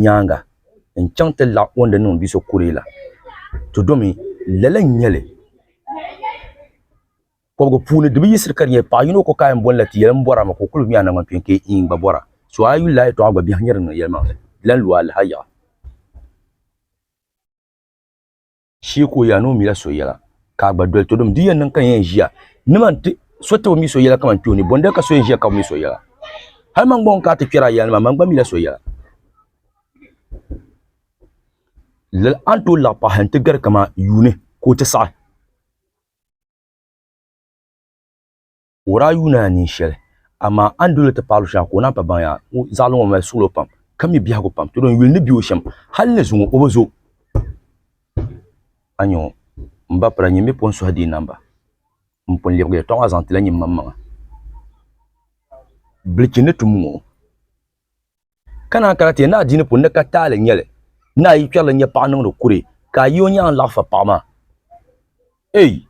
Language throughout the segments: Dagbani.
nyaaŋa n-chaŋ ti laɣ o ni di niŋ bi so kuree la. To domi lala n-nyɛ li. Kɔbigu puuni di bi yiɣisiri ka di nyɛ paɣ yino ko ka a yɛn boli la ti yɛli m bɔra mi ka o kuli mi a naŋgbankpeeni ka iin gba bɔra. So a yi yuli lala yɛtɔɣa gba biɛhiŋ nyɛ din niŋ yɛlimaŋli di lan lu a lahi yaɣa. Shee ka o yɛla ni o mila so yɛla ka a gba doli to domi di yɛn niŋ ka n yɛn ʒiya ni man ti so ti bi mi so yɛla kaman kpɛ o ni bɔndali ka so yɛn ʒiya ka bi mi so yɛla hali man gba ŋun ka a ti kpɛri a yɛla ni maa man gba mila so yɛla lala a ni tooi laɣi paɣa hali n ti gari kaman yuuni ka o ti saɣi O daa yuuni a nini shɛli, amaa a ni doli ti paai luɣ shɛŋa ka o naan pa baŋ ya, zaɣili ŋɔ mali suɣilo pam, ka mi biɛhigu pam. To din yuli ni be o shɛm, hal ni zuŋɔ o bi zo. A nya ŋɔ, m ba pira, nyin mi pun suhi di namba. M pun lɛbigi yɛtɔɣa maa zaŋ tila nyin maŋmaŋa. Bilichini ni tum ŋɔ, ka naan kana ti yɛli ni adiini puuni ni ka taali n-nyɛ li, ni a yi kpɛrili n-nyɛ paɣa niŋdi kuri, ka a yi o nyaŋ laɣifa paɣa maa. Ei!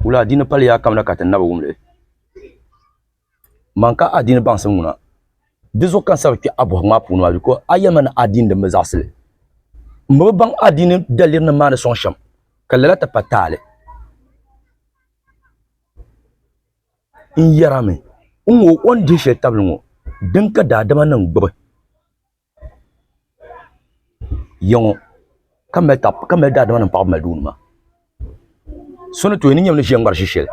Wula adiini pali yaa kamina ka ti na bi wum li? Man ka adiini baŋsim ŋuna. Di zuɣu ka n sabi kpe a bɔhigu maa puuni maa because a yɛlima ni adiini din bi zaɣisi li. M bi baŋ adiini daliri ni maani sɔŋ shɛm ka lala ti pa taali. N yɛrimi n ŋɔ o ni dihi shɛli tabili ŋɔ din ka daadama nim gbubi. Ya ŋɔ ka mali daadama nim paɣaba mali duuni maa so ni tooi ni nyɛmi ni ʒiya ŋmari ʒi shɛli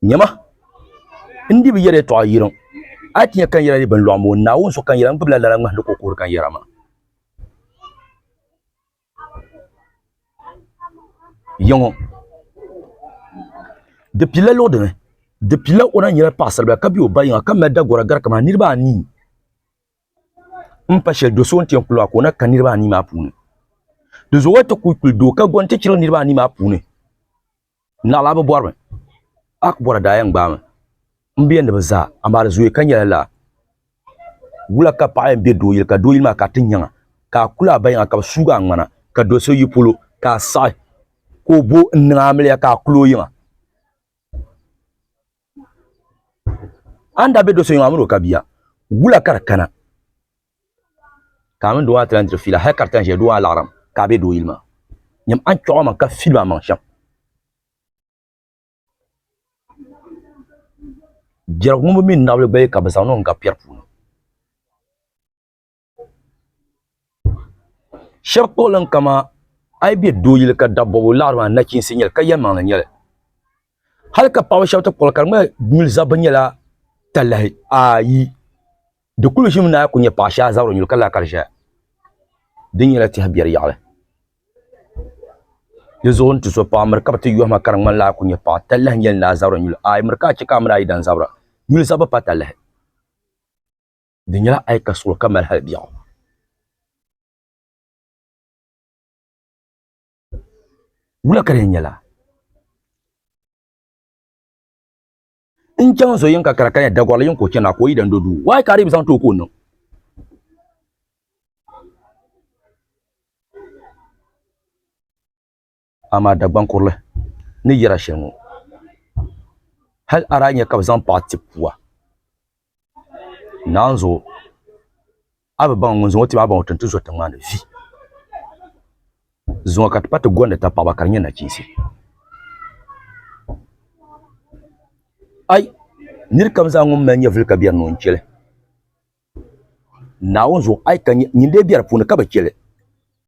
nyɛma n di bi yɛri yɛltɔɣa yiriŋ a yi ti nyɛ ka n yɛra di bin lɔɣu moo Naawuni so ka n yɛra n gbubila lala ŋmahinli ka o kuhuri ka n yɛra maa Ya ŋɔ di pilila luɣu dini di pilila o na nyɛla paɣasaribila ka bɛ o ba yiŋa ka mali dagora gari kamani niraba anii n pa shɛli do so n ti yɛn kuli maa ka o na ka niraba anii maa puuni di zuɣu ti kuli kuli doo ka goni ti chirigi niraba anii maa puuni Naɣilaa bi bɔrimi a ku bɔra daa yɛn gbaami n bi yɛn ni bi zaa amaa di zooya ka nyɛla laa wula ka paɣa yɛn bɛ doo yili ka doo yili maa ka ti nyaŋa ka a kuli a ba yiŋa ka bi suugi a ŋmana ka do so yi polo ka a saɣi ka o bo n niŋ amiliya ka a kuli o yiŋa a ni daa bɛ do so yiŋa a mini o ka bia wula ka di kana ka a mini doo maa ti lahi diri fiila hali ka di ti lahi ʒiya doo maa laɣirimi ka a be doo yili maa nyam a ni kpiɣi o maŋ ka filim a maŋ shɛm biɛrigu ŋun bi mi naɣibili gba yi ka bɛ zaŋ niŋ n-gabi piɛri puuni shɛba kpuɣili n kama a yi be doo yili ka dab bɔbigu laɣiri maa nachiinsi n-nyɛ li ka yɛlimaŋli n-nyɛ li hali ka paɣaba shɛba ti kpuɣili ka di ŋmanila nyuli zabbu nyɛla talahi ayi Di kuli ʒimi ni a ku nyɛ paɣa shee a zabiri nyuli ka laa ka di ʒɛya. Di nyɛla tɛha biɛri yaɣali. Di zuɣu n ti so paɣa miri ka bi ti yohi ma ka di ŋmanila a ku nyɛ paɣa talahi n-yɛli ni a zabiri nyuli. Aai miri ka a chɛ ka a mini a yidan zabira. Nyuli zabbu pa talahi. Di nyɛla a yi ka suɣili ka mali hali biɛɣu. Wula ka di yɛn nyɛ laa? N chaŋ zo yiŋ ka kara ka nya dagɔrili yiŋ ka o chana ka o yidan do duu. Why ka a dii bi zaŋ ti o ka o niŋ? Amaa Dagbaŋ kurili ni yɛra shɛli ŋɔ, hal a daa nya ka bɛ zaŋ paɣa ti pua naanzuɣu a bi baŋ ŋun zaŋ o ti maa baŋ o ti ni ti zo tiŋ maa ni vi. Zuŋɔ ka ti pa ti gondi tabi paɣaba ka di nyɛ nachiinsi. Ai niri kam zaa ŋun mali nyɛvuli ka biɛri ni o ni chɛli. Naawuni zuɣu a yi ka nyin dee biɛri puuni ka bi chɛli.